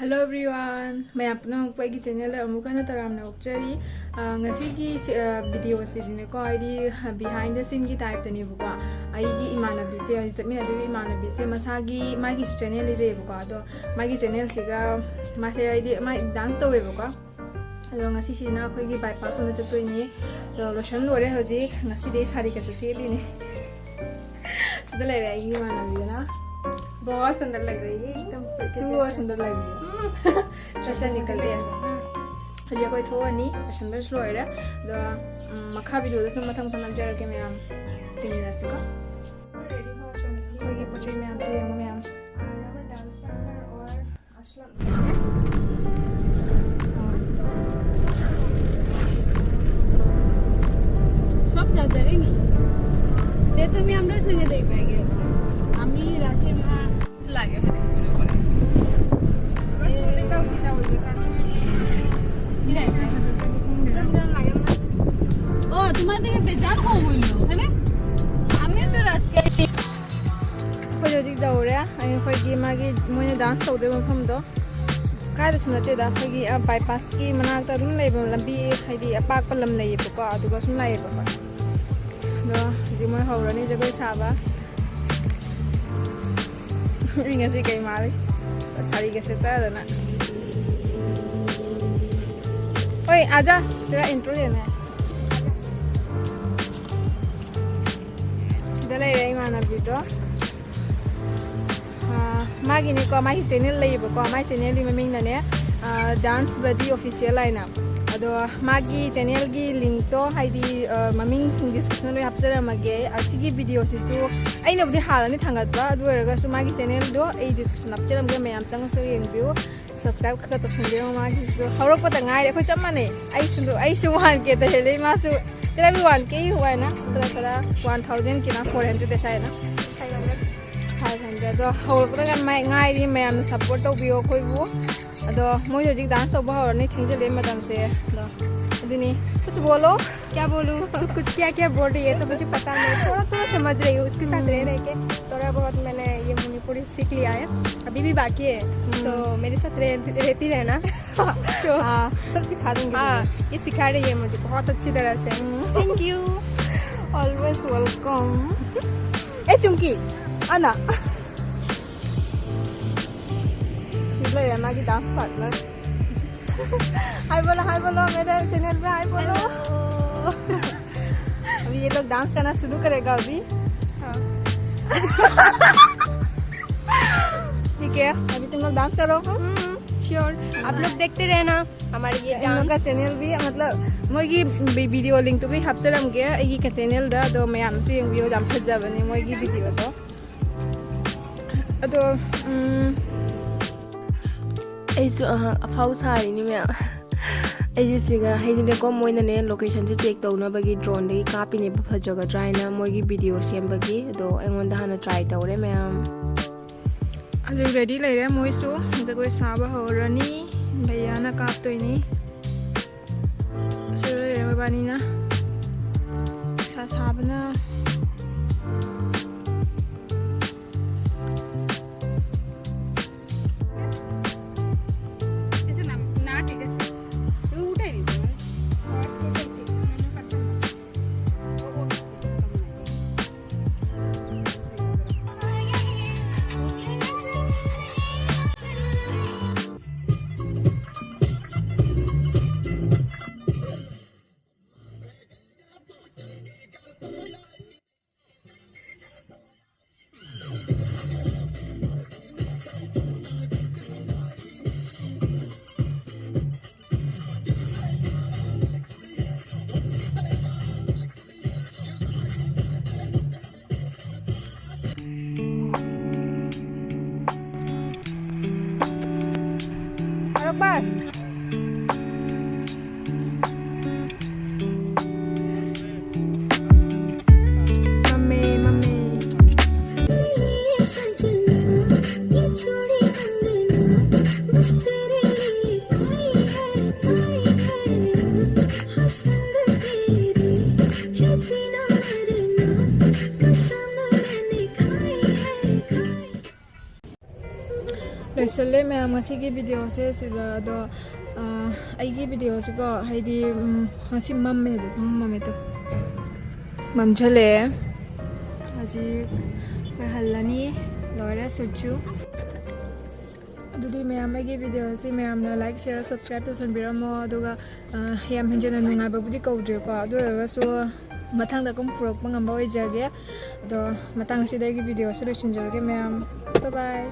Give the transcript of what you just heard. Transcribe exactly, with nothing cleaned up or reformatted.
Hello everyone, ꯃꯌꯥꯝ ꯄꯨꯝꯅꯃꯛꯄꯨ ꯑꯩꯒꯤ ꯆꯦꯅꯦꯜꯗ ꯑꯃꯨꯛ ꯍꯟꯅ ꯇꯔꯥꯝꯅ ꯑꯣꯛꯆꯔꯤ꯫ ꯑ, ꯉꯁꯤꯒꯤ ꯁꯤ, ꯑ, ꯚꯤꯗꯤꯑꯣꯁꯤꯗꯤꯅꯦꯀꯣ, ꯍꯥꯏꯗꯤ behind the sceneꯒꯤ typeꯇꯅꯦꯕꯀꯣ꯫ ꯑꯩꯒꯤ ꯏꯃꯥꯟꯅꯕꯤꯁꯦ, ꯍꯧꯖꯤꯛ ꯆꯠꯃꯤꯟꯅꯗꯣꯏꯕ ꯏꯃꯥꯟꯅꯕꯤꯁꯦ, ꯃꯁꯥꯒꯤ, ꯃꯥꯒꯤꯁꯨ ꯆꯦꯅꯦꯜ ꯂꯩꯖꯩꯌꯦꯕꯀꯣ꯫ ꯑꯗꯣ ꯃꯥꯒꯤ ꯆꯦꯅꯦꯜꯁꯤꯒ ꯃꯥꯁꯦ, ꯍꯥꯏꯗꯤ ꯃꯥ ꯗꯥꯟꯁ ꯇꯧꯋꯦꯕꯀꯣ꯫ ꯑꯗꯣ ꯉꯁꯤꯁꯤꯅ ꯑꯩꯈꯣꯏꯒꯤ ꯕꯥꯏꯄꯥꯁ ꯂꯣꯝꯗ ꯆꯠꯇꯣꯏꯅꯦ꯫ ꯑꯗꯣ ꯂꯣꯏꯁꯟ ꯂꯣꯏꯔꯦ ꯍꯧꯖꯤꯛ꯫ ꯉꯁꯤꯗꯤ ꯁꯥꯔꯤ ꯀꯠꯆ ꯁꯦꯠꯂꯤꯅꯦ꯫ ꯁꯤꯗ ꯂꯩꯔꯦ ꯑꯩꯒꯤ ꯏꯃꯥꯟꯅꯕꯤꯗꯨꯅ꯫ बहुत सुंदर लग रही है, एकदम तू और सुंदर लग रही है। ꯆꯠꯆꯅꯤ ꯈꯜꯂꯦ꯫ ꯎꯝ꯫ ꯍꯧꯖꯤꯛ ꯑꯩꯈꯣꯏ ꯊꯣꯛꯑꯅꯤ, ꯂꯣꯏꯁꯟꯕꯁꯨ ꯂꯣꯏꯔꯦ꯫ ꯑꯗꯣ, ꯎꯝ, ꯃꯈꯥ ꯚꯤꯗꯤꯑꯣꯗꯁꯨ ꯃꯊꯪ ꯃꯊꯪ ꯅꯝꯖꯔꯛꯀꯦ ꯃꯌꯥꯝ꯫ ꯊꯦꯡꯅꯔꯁꯤꯀꯣ꯫ ꯑꯩꯈꯣꯏꯒꯤ ꯄꯣꯠ ꯆꯩ ꯃꯌꯥꯝꯁꯦ ꯌꯦꯡꯉꯨ ꯃꯌꯥꯝ꯫ সব চার্জারই নেই। তে তুমি আমরা সঙ্গে যাই ব্যাগে। আমি রাশির মা লাগে মানে মনে করে। ও, তোমার থেকে বেজার হয়ে বললো, হ্যাঁ? আমি তো রাত ꯑꯩꯈꯣꯏ ꯍꯧꯖꯤꯛ ꯌꯧꯔꯦ꯫ ꯑꯩꯈꯣꯏꯒꯤ ꯃꯥꯒꯤ ꯃꯣꯏꯅ ꯗꯥꯟꯁ ꯇꯧꯗꯣꯏꯕ ꯃꯐꯝꯗꯣ꯫ ꯀꯥꯏꯗꯁꯨ ꯅꯠꯇꯦꯗ, ꯑꯩꯈꯣꯏꯒꯤ, ꯑ, ꯕꯥꯏꯄꯥꯁꯀꯤ ꯃꯅꯥꯛꯇ ꯑꯗꯨꯝ ꯂꯩꯕ ꯂꯝꯕꯤ, ꯍꯥꯏꯗꯤ ꯑꯄꯥꯛꯄ ꯂꯝ ꯂꯩꯌꯦꯕꯀꯣ, ꯑꯗꯨꯒ ꯁꯨꯝ ꯂꯥꯛꯑꯦꯕꯀꯣ꯫ ꯑꯗꯣ ꯍꯧꯖꯤꯛ ꯃꯣꯏ ꯍꯧꯔꯅꯤ ꯖꯒꯣꯏ ꯁꯥꯕ꯫ ꯑꯩ ꯉꯁꯤ ꯀꯩ ꯃꯥꯜꯂꯤ? ꯁꯥꯔꯤꯒ ꯁꯦꯠꯇꯗꯅ꯫ ꯍꯣꯏ, ꯑꯥꯖꯥ, ꯇꯦꯔꯥ ꯏꯟꯇ꯭ꯔꯣ ꯂꯦꯅꯦ꯫ ꯁꯤꯗ ꯂꯩꯔꯦ ꯏꯃꯥꯟꯅꯕꯤꯗꯣ꯫ ꯑꯥ, ꯃꯥꯒꯤꯅꯦꯀꯣ, ꯃꯥꯒꯤ ꯆꯦꯅꯦꯜ ꯂꯩꯌꯦꯕꯀꯣ, ꯃꯥꯒꯤ ꯆꯦꯅꯦꯜꯒꯤ ꯃꯃꯤꯡꯅꯅꯦ, ꯑꯥ, Dance Buddy Official ꯍꯥꯏꯅ꯫ ꯑꯗꯣ ꯃꯥꯒꯤ ꯆꯦꯅꯦꯜꯒꯤ ꯂꯤꯡꯛꯇꯣ, ꯍꯥꯏꯗꯤ, ꯑꯥ, ꯃꯃꯤꯡꯁꯤꯡ ꯗꯤꯁꯀ꯭ꯔꯤꯞꯁꯟꯗ ꯂꯣꯏ ꯍꯥꯞꯆꯔꯝꯃꯒꯦ꯫ ꯑꯁꯤꯒꯤ ꯚꯤꯗꯤꯑꯣꯁꯤꯁꯨ ꯑꯩꯅꯕꯨꯗꯤ ꯍꯥꯜꯂꯅꯤ ꯊꯥꯡꯒꯠꯄ, ꯑꯗꯨ ꯑꯣꯏꯔꯒꯁꯨ ꯃꯥꯒꯤ ꯆꯦꯅꯦꯜꯗꯣ ꯑꯩ ꯗꯤꯁꯀ꯭ꯔꯤꯞꯁꯟ ꯍꯥꯞꯆꯔꯝꯒꯦ, ꯃꯌꯥꯝ ꯆꯪꯉꯁꯨ ꯌꯦꯡꯕꯤꯌꯨ꯫ ꯁꯕꯁꯀ꯭ꯔꯥꯏꯕ ꯈꯔ ꯇꯧꯁꯟꯕꯤꯔꯝꯃꯣ꯫ ꯃꯥꯒꯤꯁꯨ ꯍꯧꯔꯛꯄꯗ ꯉꯥꯏꯔꯦ, ꯑꯩꯈꯣꯏ ꯆꯞ ꯃꯥꯟꯅꯩ꯫ ꯑꯩꯁꯨ, ꯑꯩꯁꯨ ꯋꯥꯟ ꯀꯦꯗ ꯍꯦꯜꯂꯦ, ꯃꯥꯁꯨ ꯇꯦꯔꯥꯕꯤ ꯋꯥꯟ ꯀꯦ ꯍꯨꯋꯥꯏꯅ ꯈꯔ ꯈꯔ ꯋꯥꯟ ꯊꯥꯎꯖꯟ ꯀꯤꯅ ꯐꯣꯔ ꯍꯟꯗ꯭ꯔꯦꯗ ꯁꯥꯏꯅ꯫ Five hundred. ꯑꯗꯣ ꯍꯧꯔꯛꯄꯗ ꯉꯥꯏ-, ꯉꯥꯏꯔꯤ, ꯃꯌꯥꯝꯅ ꯁꯞꯄꯣꯔꯠ ꯇꯧꯕꯤꯌꯣ ꯑꯩꯈꯣꯏꯕꯨ꯫ ꯑꯗꯣ ꯃꯣꯏ ꯍꯧꯖꯤꯛ ꯗꯥꯟꯁ ꯇꯧꯕ ꯍꯧꯔꯅꯤ, ꯊꯦꯡꯖꯤꯜꯂꯦ ꯃꯇꯝꯁꯦ꯫ ꯑꯗꯣ दिनी, कुछ बोलो। क्या बोलूँ? तो कुछ क्या क्या बोल रही है तो मुझे पता नहीं, थोड़ा थोड़ा समझ रही हूँ उसके साथ रह रह के। थोड़ा बहुत मैंने ये मणिपुरी सीख लिया है, अभी भी बाकी है। तो मेरे साथ रह, रहती रहना। तो हाँ, सब सिखा दूंगी। हाँ, ये सिखा रही है मुझे बहुत अच्छी तरह से। Thank you. Always welcome. ए चुंकी, आना। सीधा है ना कि डांस पार्टनर। हाय बोलो, हाय बोलो, मेरे चैनल पे हाय बोलो। अभी ये लोग डांस करना शुरू करेगा अभी। ठीक है, अभी तुम लोग डांस करो। श्योर, आप लोग देखते रहना हमारे ये इन लोग का चैनल भी, मतलब, ꯃꯣꯏꯒꯤ ꯚꯤꯗꯤꯑꯣ ꯂꯤꯡꯇꯨ ꯑꯩ ꯍꯥꯞꯆꯔꯝꯒꯦ ꯑꯩꯒꯤ ꯆꯦꯅꯦꯜꯗ꯫ ꯑꯗꯣ ꯃꯌꯥꯝꯁꯨ ꯌꯦꯡꯕꯤꯌꯣ, ꯌꯥꯝ ꯐꯖꯕꯅꯦ ꯃꯣꯏꯒꯤ ꯚꯤꯗꯤꯑꯣꯗꯣ꯫ ꯑꯗꯣ ꯎꯝ, ꯑꯩꯁꯨ ꯑꯍ, ꯑꯐꯥꯎ ꯁꯥꯔꯤꯅꯤ ꯃꯌꯥꯝ꯫ ꯑꯩꯁꯨ ꯁꯤꯒ ꯍꯥꯏꯗꯤꯅꯦꯀꯣ, ꯃꯣꯏꯅꯅꯦ ꯂꯣꯀꯦꯁꯟꯁꯦ ꯆꯦꯛ ꯇꯧꯅꯕꯒꯤ ꯗ꯭ꯔꯣꯟꯗꯒꯤ ꯀꯥꯞꯄꯤꯅꯦꯕ ꯐꯖꯒꯗ꯭ꯔꯥ ꯍꯥꯏꯅ ꯃꯣꯏꯒꯤ ꯚꯤꯗꯤꯑꯣ ꯁꯦꯝꯕꯒꯤ꯫ ꯑꯗꯣ ꯑꯩꯉꯣꯟꯗ ꯍꯥꯟꯅ ꯇ꯭ꯔꯥꯏ ꯇꯧꯔꯦ ꯃꯌꯥꯝ꯫ ꯍꯧꯖꯤꯛ ꯔꯦꯗꯤ ꯂꯩꯔꯦ ꯃꯣꯏꯁꯨ꯫ ꯖꯒꯣꯏ ꯁꯥꯕ ꯍꯧꯔꯅꯤ꯫ ꯚꯩꯌꯥꯅ ꯀꯥꯞꯇꯣꯏꯅꯤ꯫ ꯁꯤꯗ ꯂꯩꯔꯦ ꯃꯣꯏꯕꯥꯅꯤꯅ꯫ ꯅꯨꯡꯁꯥ ꯁꯥꯕꯅ꯫ ये जीना मरना कसम मैंने खाई है, खाई। ꯂꯣꯏꯁꯤꯜꯂꯦ ꯃꯌꯥꯝ, ꯉꯁꯤꯒꯤ ꯚꯤꯗꯤꯑꯣꯁꯦ ꯁꯤꯗ꯫ ꯑꯗꯣ ꯑꯥ, ꯑꯩꯒꯤ ꯚꯤꯗꯤꯑꯣꯁꯤꯀꯣ, ꯍꯥꯏꯗꯤ ꯎꯝ, ꯉꯁꯤ ꯃꯝꯃꯦ, ꯍꯧꯖꯤꯛ ꯄꯨꯡ ꯃꯝꯃꯦ꯫ ꯇꯨ ꯃꯝꯁꯤꯜꯂꯛꯑꯦ꯫ ꯍꯧꯖꯤꯛ ꯑꯩꯈꯣꯏ ꯍꯜꯂꯅꯤ꯫ ꯂꯣꯏꯔꯦ ꯁꯨꯠꯁꯨ꯫ ꯑꯗꯨꯗꯤ ꯃꯌꯥꯝ, ꯑꯩꯒꯤ ꯚꯤꯗꯤꯑꯣꯁꯤ ꯃꯌꯥꯝꯅ like, share, subscribe ꯇꯧꯁꯟꯕꯤꯔꯝꯃꯣ꯫ ꯑꯗꯨꯒ ꯑꯥ, ꯌꯥꯝ ꯍꯦꯟꯖꯟꯅ ꯅꯨꯡꯉꯥꯏꯕꯕꯨꯗꯤ ꯀꯧꯗ꯭ꯔꯦꯀꯣ, ꯑꯗꯨ ꯑꯣꯏꯔꯒꯁꯨ ꯃꯊꯪꯗ ꯑꯗꯨꯝ ꯄꯨꯔꯛꯄ ꯉꯝꯕ ꯑꯣꯏꯖꯒꯦ꯫ ꯑꯗꯣ ꯃꯇꯥꯡ ꯑꯁꯤꯗ ꯑꯩꯒꯤ ꯚꯤꯗꯤꯑꯣꯁꯤ ꯂꯣꯏꯁꯤꯟꯖꯔꯒꯦ ꯃꯌꯥꯝ꯫ Bye bye꯫